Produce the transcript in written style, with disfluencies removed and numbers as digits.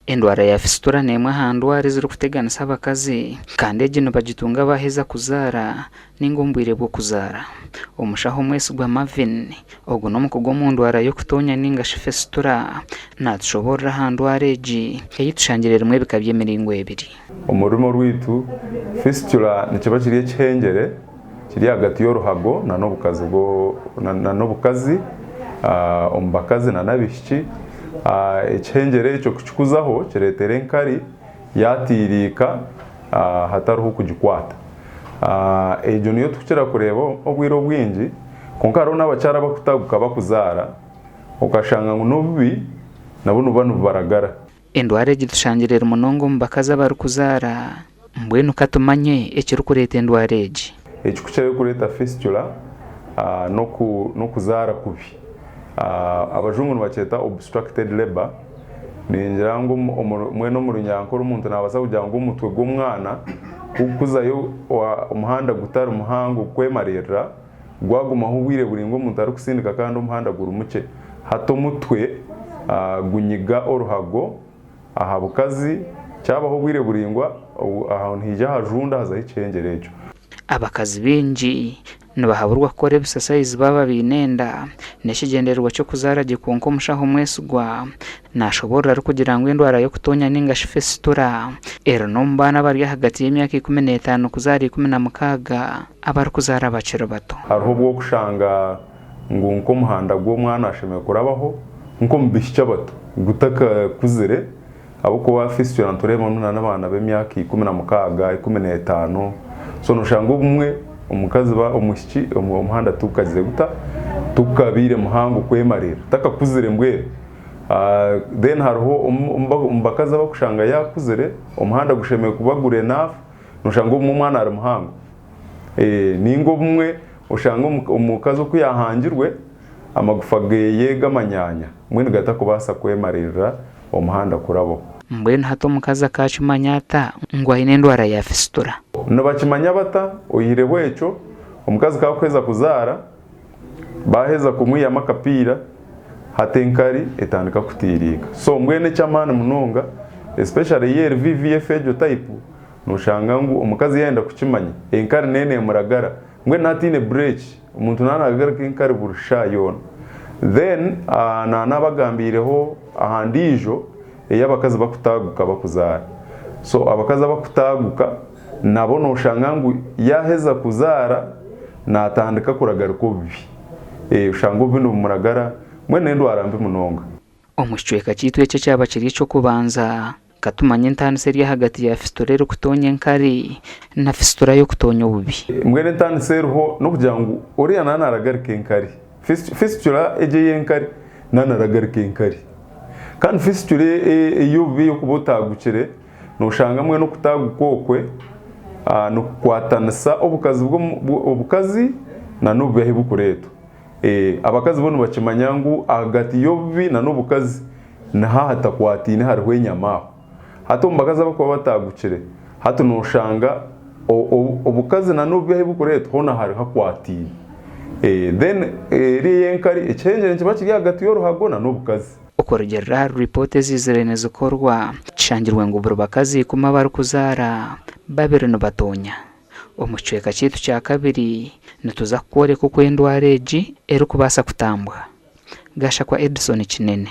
Endwara ya fisitura n'emwe aha ndwara ezirikuteganisa abakazi kandi egi nibagitunga baaheza kuzaara ninga omu bwire bw'okuzaara. Omushaho Mwesigwa Marvin, ogu n'omukugu omu ndwara y'okutoonya ninga shi fisitura, naatushoboorora aha ndwara egi ei tushangire erimu ebika by'emiringo ebiri. Omu rurimi orwaitu, fistula nikiba kiri ekihengyere kiri ahagati y'oruhago nana obukazi omu bakazi nana abaishiki. Ekihengyere ekyo kukikuzaho kireetera enkari yatiiriika hatariho kugikwata. Egyo niyo turikukira kureeba obwire obwingi kwonka hariho n'abakyara abakutaguka bakuzaara okashanga ngu n'obubi nabwo nibuba nibubaragara. Endwara egi tushangire eri munonga omu bakazi abarikuzaara. Mbwenu ka tumanye ekirikureeta endwara egi. Ekirikukirayo kureeta fistula n'okuzaara kubi. Abajungu nibakyeta obstructed labour. Ningira ngu mbwenu omu runyankore omuntu naabaasa kugira ngu omutwe gw'omwana ku gurikuzayo omuhanda gutari muhango kwemariirira, gwagumaho obwire buraingwa omuntu arikutsindika kandi omuhanda guri mukye. Hati omutwe gunyiga oruhago aha bukazi, kyabaho obwire buraingwa aho nihaija hajunda hazaho ekihengyere ekyo. Abakazi baingi nibahaburwa kukora ebisasayizi baaba baine enda n'ekigyendererwa ky'okuzaara gye kwonka omushaho omwesigwa nashoboorora arikugira ngu endwara y'okutoonya ninga shi fisitura eri n'omu baana abari ahagati y'emyaka 15 kuza ahari 16 abarikuzaara bakiri bato. Hariho obw'okushanga ngu nk'omuhanda gw'omwana ashemereire kurabaho nk'omu baishiki abato gutakakuzire ahabw'okuba fistula nitureebamu n'abaana b'emyaka 16, 15 so noshanga obumwe omukazi omwishiki omuhanda tigukagize guta tigukabaire muhango kwemarira takakuzire mbwenu. Then hariho omu bakazi abakushanga yaakuzire omuhanda gushemereire kuba guri enough noshanga obumwe omwana ari muhango ninga obumwe oshanga omukazi oku yaahangirwe amagufa geye g'amanyaanya mbwenu gatakubaasa kwemaririra omuhanda kurabaho. Mbwenu hati omukazi akaakimanya ata ngu aine endwara ya fisitura? Nibakimanya bata? Oihireho ekyo, omukazi ku arikuheza kuzaara, baaheza kumwihamu akapiira, hati enkari etandika kutiiriika. So mbwenu eky'amaani munonga especially yo eri VVF egyo type, noshanga ngu omukazi yaayenda kukimanya, enkari neyo neemuragara. Mbwenu naaba ataine bureeki, omuntu naaba naagaruka enkari buri shaaha yoona. Then naanabagambiireho aha ndiijo ey'abakazi bakutaaguka bakuzaara. So abakazi abakutaaguka nabo noshanga ngu yaaheza kuzaara naatandika kuragarika obubi. Oshanga obubi nibumuragara, mbwenu n'endwara mbi munonga. Omu kicweka kyaitu eki ekyaba kiri eky'okubanza, ka tumanye entaaniso eri ahagati ya fisitura erikutoonya enkari na fisitura y'okutoonya obubi. Mbwenu entaaniso eriho n'okugira ngu oriya naaba naaragarika enkari. Fisitura egyo ey'enkari naaba naaragarika enkari. Kandi fisitura ey'obubi ey'okuba otaagukire, nooshanga mbwenu okutaaguka okwe nikukwatanisa obukazi n'obubi ahu burikureetwa. Abakazi bo nibakimanya ngu ahagati y'obubi n'obukazi niho ahatakwataine hariho enyama aho. Hati omu bakazi abarikuba bataagukire, hati nooshanga obukazi n'obubi ahu burikureetwa hoona hariho hakwataine. Then eri ey'enkari ekihengyere nikiba kiri ahagati y'oruhago n'obukazi. Okurugiirira ahari ripoota eziizire nizikorwa, kishangirwe ngu buri bakazi ikumi abarikuzaara, babiri nibatoonya. Omu kicweka kyaitu kyakabiri, nituza kukworeka oku endwara egi erikubaasa kutambwa. Gashakwa Edson Kinene.